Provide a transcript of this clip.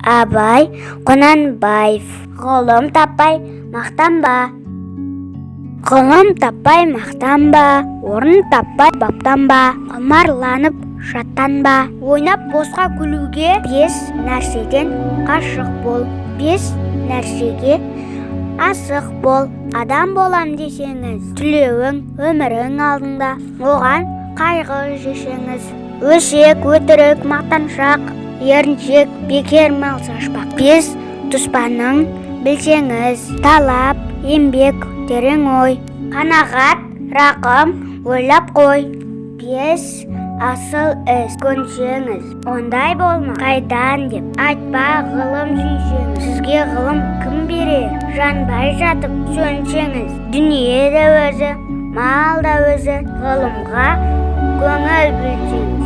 Абай Құнанбаев. Ғылым таппай мақтанба. Ғылым таппай мақтанба, орын таппай баптанба, құмарланып шаттанба. Ойнап босқа күлуге бес нәрседен қашық бол, бес нәрсеге асық бол. Адам болам десеңіз, тілеуің, өмірің алдыңда, оған қайғы жесеңіз. Өсек, өтірік, мақтаншақ, еріншек, бекер мал шашпақ. Бес дұспаның білсеңіз: талап, еңбек, терең ой, қанағат, рақым, ойлап қой. Бес асыл іс көнсеңіз, ондай болма қайдан деп айтпа. Ғылым сүйсеңіз, сізге ғылым кім берер, жанбай жатып сөнсеңіз. Дүние де өзі, мал да өзі, ғылымға көңіл бөлсеңіз.